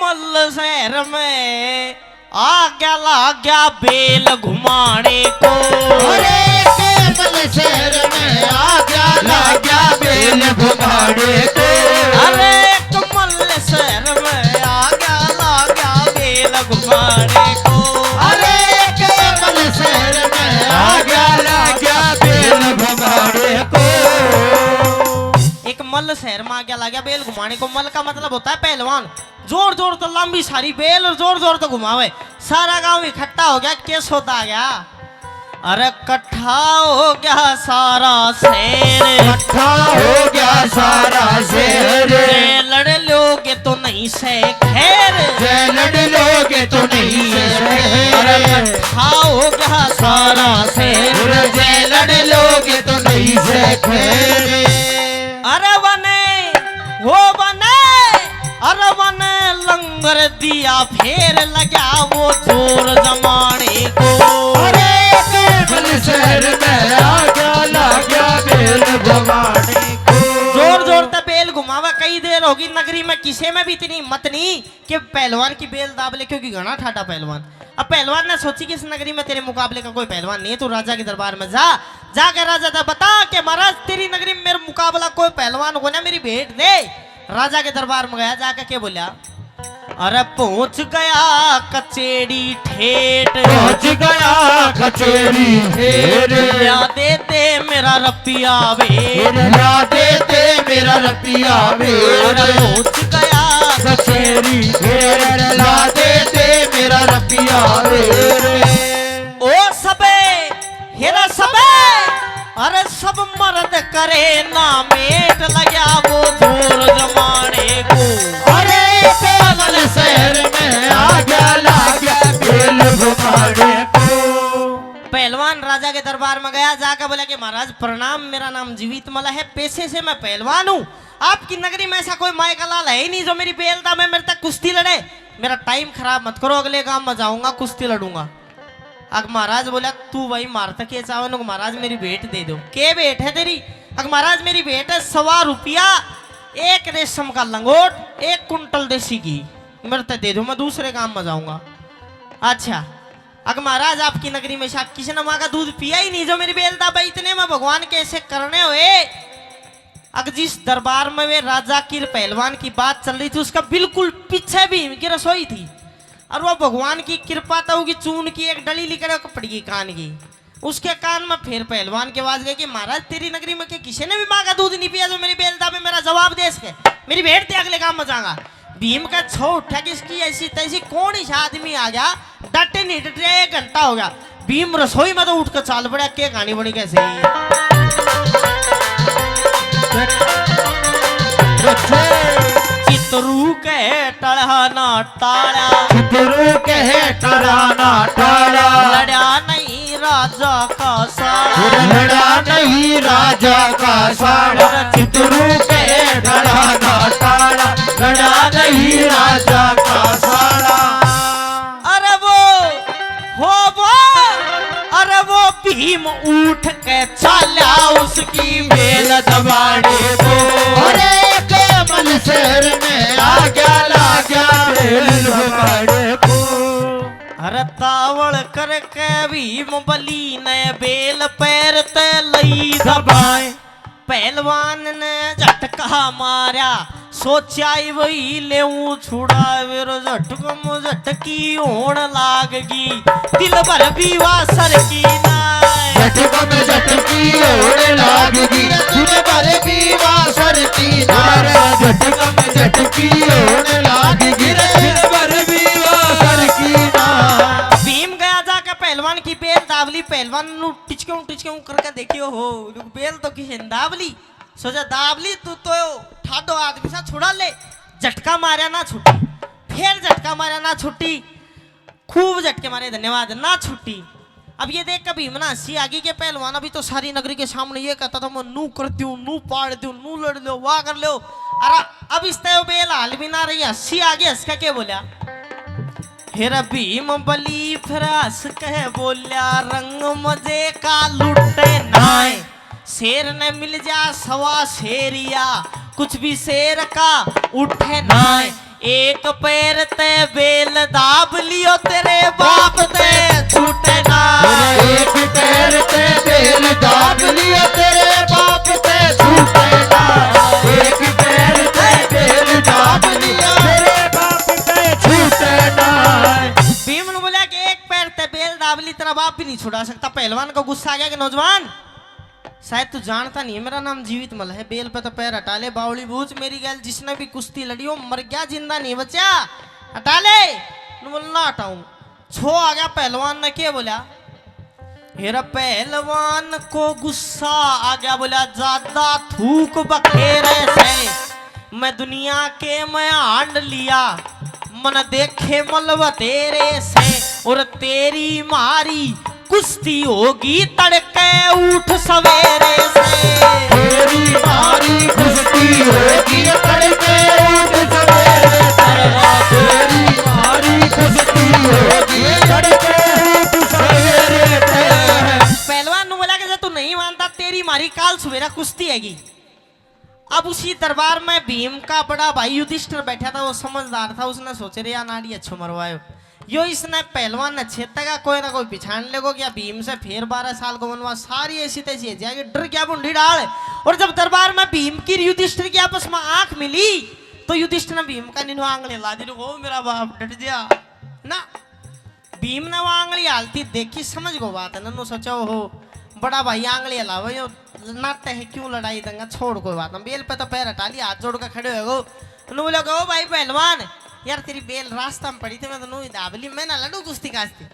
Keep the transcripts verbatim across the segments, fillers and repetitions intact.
कमल शहर में आ गया, ला गया बेल घुमाने को। अरे कमल शहर में आ गया, ला गया बेल घुमाने को। अरे कमल शहर में आ गया, ला गया बेल घुमाने को। अरे कमल शहर में आ गया, ला गया बेल घुमाने को। एक मल शहर में आ गया, ला गया बेल घुमाने को। मल का मतलब होता है पहलवान। जोर जोर तो लंबी सारी बेल और जोर जोर तो घुमावे। सारा गांव इकट्ठा हो गया, के सौदा आ गया। अरे इकट्ठा हो गया सारा शहर, इकट्ठा हो गया सारा शहर। जय लड़ लोगे तो नहीं से खैर, जय लड़ लोगे तो नहीं से खैर। अरे इकट्ठा हो गया सारा शहर, जय लड़ लोगे तो नहीं से खैर। अरे वने, वो वने, अरे वने लंगर दिया फेर लग्या वो जोर जमाने को। अरे केवल शहर में आ गया, लाग्या बेल घुमाने को। जोर जोर ते बेल घुमावे, कई देर होगी नगरी में, किसे में भी इतनी हिम्मत नहीं कि पहलवान की बेल दाब ले, क्योंकि घणा ठाडा पहलवान। अब पहलवान ने सोची कि इस नगरी में तेरे मुकाबले का कोई पहलवान नहीं है, तू राजा के दरबार में जा, जाके राजा तै बता कि महाराज तेरी नगरी में मेरा मुकाबला कोई पहलवान को ना, मेरी भेंट दे। राजा के दरबार में गया, जाके के बोल्या, अरे पहुंच गया कचेरी ठेठ, पहुंच गया कचेरी ठेठ। ला दे दे मेरा रपिया बेर, ला दे दे मेरा रपिया बेर। अरे पहुंच गया कचेरी ठेठ, ला दे दे मेरा रपिया बेर। ओ सबे, हेरा सबे, अरे सब मर्द करे ना मेट, लग्या वो जोर जमाने को। अरे केवल शहर में आ गया, लाग्या बेल घुमाने को। पहलवान राजा के दरबार में गया, जाकर बोला कि महाराज प्रणाम, मेरा नाम जीवित मला है, पेशे से मैं पहलवान हूँ। आपकी नगरी में ऐसा कोई माय का लाल है ही नहीं जो मेरी बेल दाबे, मेरे तक कुश्ती लड़े। मेरा टाइम खराब मत करो, अगले गांव में जाऊंगा, कुश्ती लड़ूंगा। अक महाराज बोला, तू भाई मार तक के चावे? नुक महाराज मेरी भेंट दे दो। के भेंट है तेरी? अक महाराज मेरी भेंट है सवा रुपया, एक रेशम का लंगोट, एक कुंटल देसी घी। मेरे तक दे दो, मैं दूसरे काम में जाऊंगा। अच्छा, अक महाराज आपकी नगरी में शायद किसी ने माँ का दूध पिया ही नहीं जो मेरी बेल दाबे। इतने में भगवान के ऐसे करने हुए। अक जिस दरबार में वे राजा की पहलवान की बात चल रही थी, उसका बिल्कुल पीछे भीम की रसोई थी। और वो भगवान की कृपा तो होगी, चून की एक डली लिकड़ पड़ गई कान की। उसके कान में फिर पहलवान की आवाज गई कि महाराज, तेरी नगरी में के किसी ने भी माँ का दूध नहीं पिया जो मेरी बेल दाबे? मेरा जवाब दे इसके, मेरी भेंट दे, अगले काम में जाऊंगा। भीम का छो उठा कि इसकी ऐसी तैसी, कौन ही आदमी आ गया, डटे नहीं डटे, एक घंटा हो गया। भीम रसोई में तो उठ के चाल पड़ा, के कहानी बनी कैसे? चितरू कहे टला ना टाला, चितरू कहे टला ना टाला। लड़ा नहीं राजा का साला, लड़ा नहीं राजा का साला। चितरू कहे टला ना टाला, लड़ा नहीं राजा का साला। अरे वो, हो वो, अरे वो भीम उठ के चाल्या उसकी बेल दबाने को। अरे केवल शहर में आ गया, लाग्या बेल दबाने को। अरे तावल करके भीम बली ने बेल पैर ते लई दबाए। पहलवान ने झटका मारा, सोचा ही वही लेऊं छुड़ा, वे रो झटकम झटकी होण लागगी, दिल भर भी वासर की ना। झटकम झटकी होण लागगी, दिल भर भी वासर की ना। झटकम झटकी होण लागगी, दिल भर भी वासर की ना। भीम गया जाके पहलवान की बेल दाबली, पहलवान नु टिचक्यों टिचक्यों करके देखियो हो, बेल तो किसी ने दाबली। सोचा दाबली, तू तो ठाडो आदमी सा, छुड़ा ले। झटका मारया ना छुट्टी, फिर झटका मारया ना छुट्टी, खूब झटके मारे, धन्यवाद, ना छुट्टी। अब ये देख के भीम ना हंसी आगी के पहलवान अभी तो सारी नगरी के सामने ये कहता था, मैं नू कर दूं, नू पाड़ दूं, नू लड़ लो, वाह कर लो। अरे अब इस तय बेल हाल भी ना रही, हंसी आगी, हंस के के बोल्या, फिर भीम बली फिर हंस के बोल्या, रंग मजे का लुटे नाय। शेर ने मिल जा सवा शेरिया, कुछ भी शेर का उठे नाय। एक पैर ते बेल दाब लियो तेरे बाप ते छूटे ना। एक पैर ते बेल दाब लियो तेरे बाप ते छूटे ना। एक पैर ते बेल दाब लियो तेरे बाप ते छूटे ना। भीम ने बोला कि एक पैर ते बेल दाब ली, तेरा बाप भी नहीं छुड़ा सकता। पहलवान को गुस्सा आ गया कि नौजवान, शायद तू जानता नहीं है, मेरा नाम जीवित मल है। बेल पे तो पैर हटा ले, बावली बूझ मेरी गैल। जिसने भी कुश्ती लड़ी हो, मर गया, जिंदा नहीं बचा, हटा ले। न बोला, ना हटाऊं। छो आ गया पहलवान ने, के बोला? हेरा पहलवान को गुस्सा आ गया, बोला, ज्यादा थूक बखेरे से मैं दुनिया के मैं हांड लिया, मन देखे मलबा तेरे से, और तेरी मारी कुश्ती होगी तड़के उठ सवेरे से। तेरी मारी कुश्ती होगी तड़के उठ सवेरे से। तेरी मारी कुश्ती होगी तड़के उठ सवेरे से। पहलवान नु बोला कि जे तू नहीं मानता, तेरी मारी काल सवेरा कुश्ती हैगी। अब उसी दरबार में भीम का बड़ा भाई युधिष्ठिर बैठा था, वो समझदार था, उसने सोचे, रे या नाड़ी अच्छो मरवायो, यो इसने पहलवान ने छेतेगा, कोई ना कोई पिछाण लेगो क्या भीम से, फिर बारह साल को वनवास, सारी ऐसी तैसी है जाएगी, डर गया भुंडी डाल। और जब दरबार में भीम की युधिष्ठिर की आपस में आंख मिली, तो युधिष्ठिर ने भीम का निन्हू आंगली ला दी, ओ मेरा बाप, डट जा ना। भीम ने वो आंगली हालती देखी, समझ गो बात है, नन्नू सोचा, ओहो, बड़ा भाई आंगली हलावे, यो नाते है, क्यों लड़ाई दंगा, छोड़, कोई बात ना। बेल पे तो पैर हटा लिया, हाथ जोड़ के खड़े हो गो। नू बोले, ओ भाई पहलवान, यार तेरी बेल रास्ता में पड़ी थी, मैं तो नू ही दाब ली, मैं ना लड़ू कुश्ती काश्ती।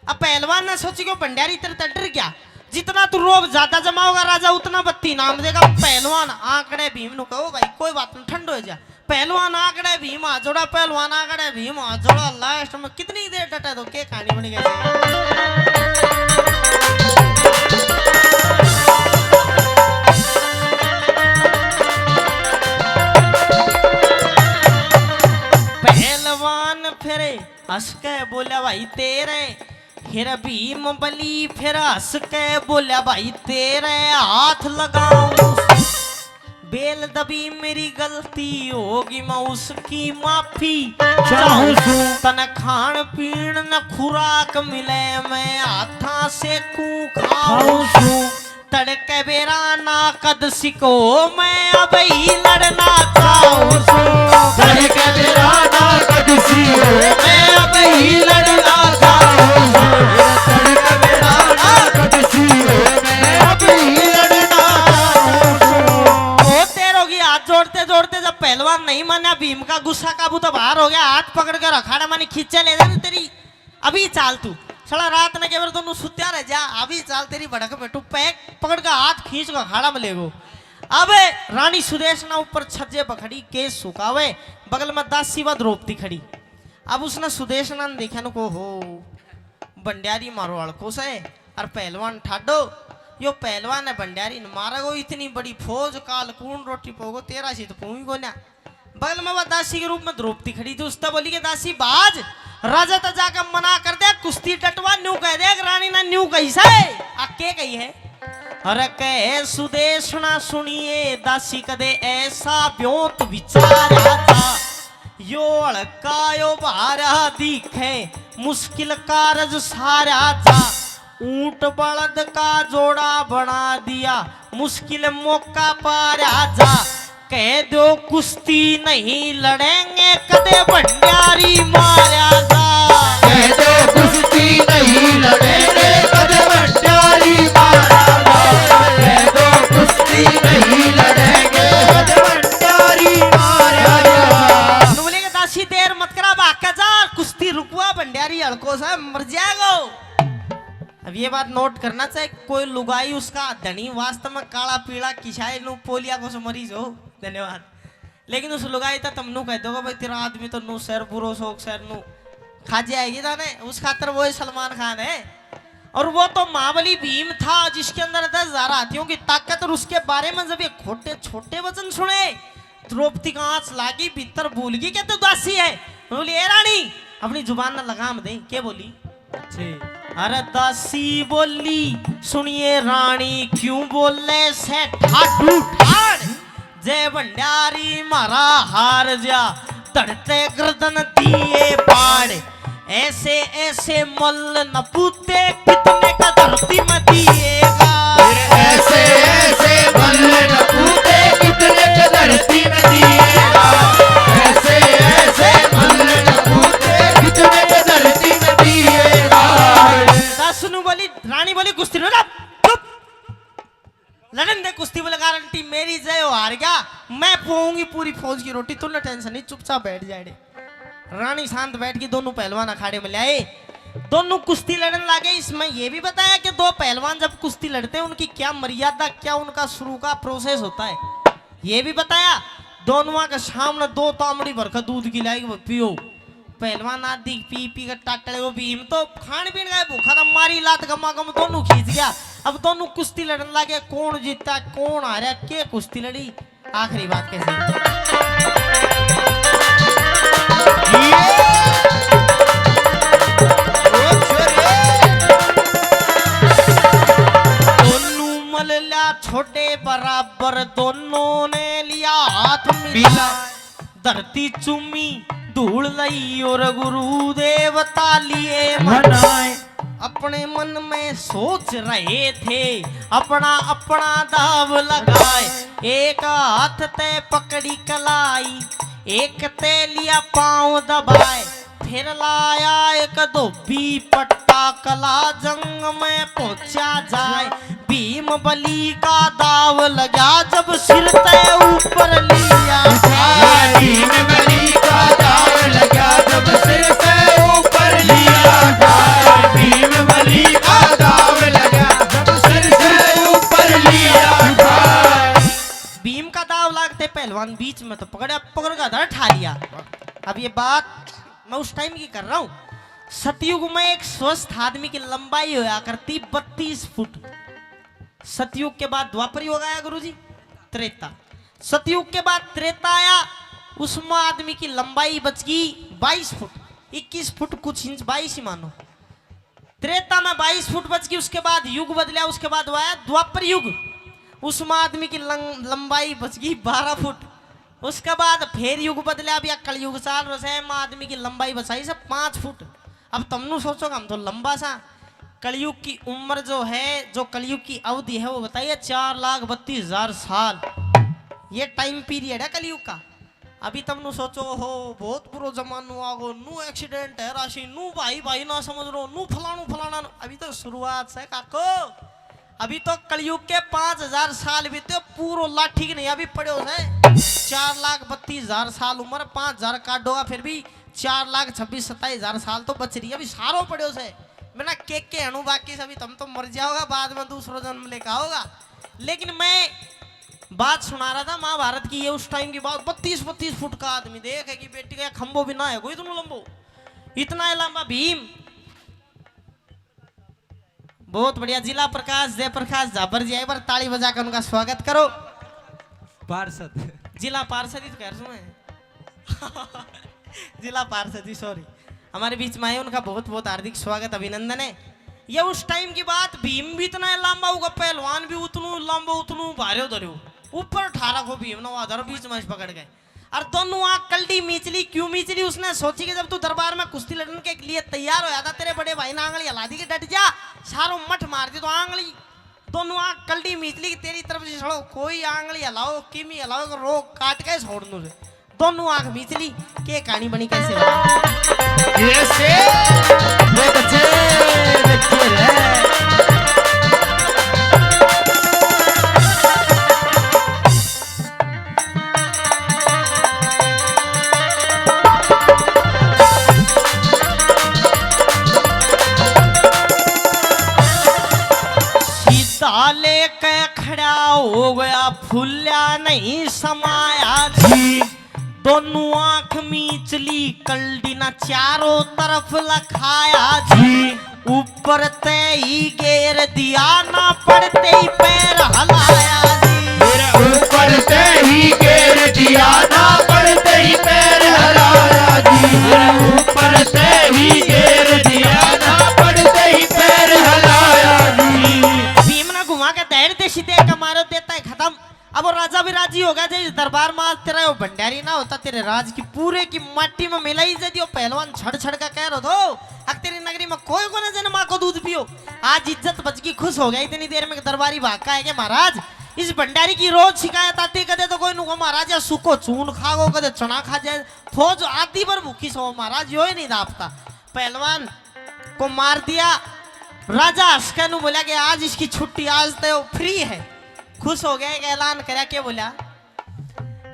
अब पहलवान ने सोची, क्यों भंडारी तेरे ते डर गया, जितना तू रोब ज्यादा जमाओगा राजा, उतना बत्ती इनाम देगा। पहलवान आंकड़े भीम नु कहो, भाई कोई बात नहीं, ठंड हो जा। पहलवान आंकड़े भीम हाथ जोड़ा, पहलवान आंकड़े भीम हाथ जोड़ा। लास्ट में कितनी देर डटे तो के कहानी बन गई। पहलवान फिर हंस के बोला, भाई तेरे, फिर भीम बली फिर हंस के बोला, भाई तेरे हाथ लगाऊं। बेल दबी मेरी गलती होगी, मैं उसकी माफी चाहूं सूं। तने खान पीन न खुराक मिले, मैं हाथा से कू खाऊं सूं। तड़के बेरा ना कद सिको, मैं अब ही लड़ना चाहूं सूं। तड़के बेरा ना कद सिको, मैं अब ही लड़ना चाहूं सूं। तड़के बेरा ना कद सिको, मैं अब ही लड़ना चाहूं सूं। बहुत देर होगी हाथ जोड़ते जोड़ते, जब पहलवान नहीं माना, भीम का गुस्सा काबू तो बाहर हो गया, हाथ पकड़ के अखाड़ा मानी खींचे ले जा तेरी। अभी चाल तू, साला रात ने केवल दोनों सुत्या रह जा, अभी चाल तेरी भड़क में टू पैक पकड़ के हाथ खींच के अखाड़ा में ले गो। अब रानी सुदेशना ऊपर छज्जे पखड़ी केस सुखावे, बगल में दासी व द्रौपदी खड़ी। अब उसने सुदेशना ने देखा न को हो, भंडारी मारो हड़को से, और पहलवान ठाडो, यो पहलवान है भंडारी ने मारेगो, इतनी बड़ी फौज काल कूण रोटी पोगो, तेरा सी तो पूई को ना। बगल में वह दासी के रूप में द्रौपदी खड़ी थी, उसने बोली कि दासी बाज, राजा तो जाकर मना कर दे, कुश्ती डटवा, न्यू कह दे, रानी ने न्यू कही से। आ के कही है? अरे कहे सुदेशना सुनिए दासी, कदे ऐसा ब्योंत विचारा था, यो हड़का यो भारा दिखे, मुश्किल कारज सारा था। ऊंट बलद का जोड़ा बना दिया, मुश्किल मौका पा राजा। कह दो कुश्ती नहीं लड़ेंगे, कदे भंडारी मारा जा। कह दो कुश्ती नहीं लड़ेंगे, कदे भंडारी मारा जा। कह दो कुश्ती नहीं लड़ेंगे, कदे भंडारी मारा जा। तो बोले कि दासी देर मत करा, भाग के जा, कुश्ती रुकवा, भंडारी हड़को से मर जाएगो। अब ये बात नोट करना चाहिए, कोई लुगाई उसका धनी वास्तव में काला पीला किसाई नु पोलिया को से मरीज हो, धन्यवाद, लेकिन उस लुगाई तो तुम नु कह दोगे, भाई तेरा आदमी तो नु सर बुरो शौक सर नु खा जाएगी था ने, उस खातर वो ही सलमान खान है। और वो तो महाबली भीम था जिसके अंदर दस हजार हाथियों की ताकत, और उसके बारे में जब ये खोटे छोटे वचन सुने, द्रौपदी का आंच लागी, भीतर भूल गई कि तू दासी है। बोली, ए रानी, अपनी जुबान ना लगाम दे, के बोली? अरे दासी बोली, सुनिए रानी, क्यों बोले से ठाडू ठाड? जय भंडारी म्हारा हार जा, धरते गर्दन दिए बाढ़, ऐसे ऐसे मल्ल नपूते, कितने का धरती में दिएगा। फिर ऐसे ऐसे मल्ल नपूते, कितने का धरती में दिएगा। ऐसे ऐसे मल्ल नपूते, कितने का धरती में दिएगा। सासू नू बोली, रानी बोली, "कुश्ती ना लड़, चुप।" लड़न दे कुश्ती, बोले, गारंटी मेरी, जय हो, हार गया, मैं पुआऊंगी पूरी फौज की रोटी, तूने टेंशन नहीं, चुपचाप बैठ जा रे। रानी शांत बैठ गई, दोनों पहलवान अखाड़े में ले आए, दोनों कुश्ती लड़न लागे। इसमें यह भी बताया कि दो पहलवान जब कुश्ती लड़ते हैं, उनकी क्या मर्यादा, क्या उनका शुरू का प्रोसेस होता है, ये भी बताया। दोनों के सामने दो तामड़ी भर के दूध की लाई, वो पियो। पहलवान आदि पी पी के टाटले, वो भीम तो खान पीन का भूखा था, मारी लात गमा गम दोनों खींच गया। अब दोनों कुश्ती लड़न लागे, कौन जीता, कौन हारा, के कुश्ती लड़ी, आखिरी बात कैसी। दोनों मल लिया छोटे बराबर, दोनों ने लिया हाथ मिला। धरती चूमी धूल लई और गुरुदेव तालिए मनाए। अपने मन में सोच रहे थे, अपना अपना दाव लगाए। एक हाथ ते पकड़ी कलाई, एक ते लिया पाँव दबाए। फिर लाया एक धोबी पट्टा, कला जंग में पहुंचा जाए। भीम बलि का दाव लगा जब सिर ते ऊपर लिया। भीम बलि का दाव लगा जब सिर ते ऊपर लिया। भीम बलि का दाव लगा जब सिर ते ऊपर लिया। भीम का दाव लागते पहलवान बीच में तो पकड़ा, पकड़ का धर ठा लिया। अब ये बात मैं उस टाइम की कर रहा हूँ। सतयुग में एक स्वस्थ आदमी की लंबाई होया करती बत्तीस फुट। सतयुग के बाद द्वापर युग आया गुरुजी, त्रेता। सतयुग के बाद त्रेता आया, उसमें आदमी की लंबाई बच गई बाईस फुट, इक्कीस फुट कुछ इंच, बाईस ही मानो। त्रेता में बाईस फुट बच गई, उसके बाद युग बदला, उसके बाद वो आया द्वापर युग, उसमें आदमी की लं-, लंबाई बच गई बारह फुट। उसके बाद फिर युग बदला, अब यह कलयुग चाल रहा है, में आदमी की लंबाई बचाई से पाँच फुट। अब तुमनु सोचोगा हम तो लंबा सा, कलयुग की उम्र जो है, जो कलयुग की अवधि है, वो बताइए, चार लाख बत्तीस हजार साल। ये टाइम पीरियड है कलयुग का। अभी तुमनु सोचो हो, बहुत बुरो जमानो आ गो, नू एक्सीडेंट है राशि, नू भाई भाई ना समझ रो, नू फलाणू फलाणा नू। अभी तो शुरुआत है काको, अभी तो कलयुग के पाँच हजार साल बीते, पूरो लाठी की नहीं अभी पड़े हो से। चार लाख बत्तीस हजार साल उम्र, पाँच हजार काटोगा फिर भी चार लाख छब्बीस सत्ताईस हजार साल तो बच रही है, अभी सारो पड़े हो से। बिना केक के हणु बाकी सभी तुम तो मर जाओगा, बाद में दूसरो जन्म लेकर आओगा। लेकिन मैं बात सुना रहा था महाभारत की, ये उस टाइम की बात, बत्तीस बत्तीस फुट का आदमी देखे कि बेटी का खंभो भी ना है कोई इतना लंबो, इतना है लंबा भीम। बहुत बढ़िया, जिला प्रकाश, जयप्रकाश झाबर जी, एक बार ताली बजाकर उनका स्वागत करो। पार्षद। जिला पार्षद ही तो कह रहा हूँ मैं। जिला पार्षद जी, सॉरी, हमारे बीच में आए, उनका बहुत बहुत हार्दिक स्वागत, अभिनंदन है। ये उस टाइम की बात, भीम भी इतना लंबा होगा, पहलवान भी उतनू लंबो, उतनू भार्यो धर्यो, ऊपर ठारा को भीम ने वहां धरो, बीच में से पकड़ गए। और दोनों आंख कलडी मीचली। क्यों मीचली? उसने सोची कि जब तू दरबार में कुश्ती लड़ने के लिए तैयार होया था, तेरे बड़े भाई ने आंगली हिला दी कि डट जा, सारो मठ मार दी तो आंगली, दोनों आंख कलडी मीचली कि तेरी तरफ से सड़ो, कोई आंगली हिलाओ, किमी हिलाओ, रोक काट के छोड़ दूं। दोनों आंख मीचली, के कहानी बनी, कैसे बनी? ये से बहुत अच्छे बच्चे हैं। सीधा लेके खड़ा हो गया, फूल्या नहीं समाया जी। दोनों आंख मीचली, कलडी ना चारों तरफ लखाया जी। ऊपर ते ही गेर दिया, ना पड़ते ही पैर हलाया जी। मेरा ऊपर ते ही गेर दिया, ना पड़ते ही पैर हलाया जी। मेरा ऊपर ते ही गेर दिया, ना पड़ते ही पैर हलाया जी। भीम ने घुमा के धैर्य दे सीधे का मारो, देता है खत्म। अब वो राजा भी राजी होगा, जे इस दरबार में आज तेरा वो भंडारी ना होता, तेरे राज की पूरे कि माटी में मिलाई जदियो। पहलवान छड़ छड़ का कह रहो थो, अक तेरी नगरी में कोई कोने जन्मा को दूध पियो। आज इज्जत बच गई, खुश हो गया। इतनी देर में दरबारी भाग का है कि महाराज, इस भंडारी की रोज शिकायत आती, कदे तो कोई नुको महाराज या सूखो चून खागो, कदे चना खा जाए। फौज आधी भर भूखी सो महाराज, यो ही नहीं दापता। पहलवान को मार दिया। राजा हंस के नु बोला कि आज इसकी छुट्टी, आज तो फ्री है। खुश हो गया, एक ऐलान करा के बोला,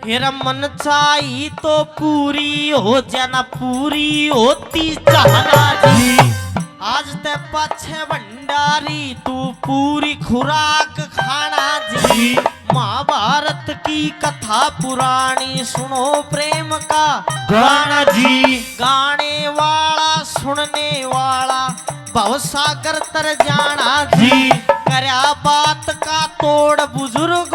हेरा मन चाही तो पूरी हो जाना, पूरी होती चाहना जी। आज ते पाछे भंडारी तू पूरी खुराक खाना जी। महाभारत की कथा पुरानी सुनो, प्रेम का गाना जी। गाने वाला सुनने वाला भवसागर तर जाना जी। जी। करया बात का तोड़ बुजुर्ग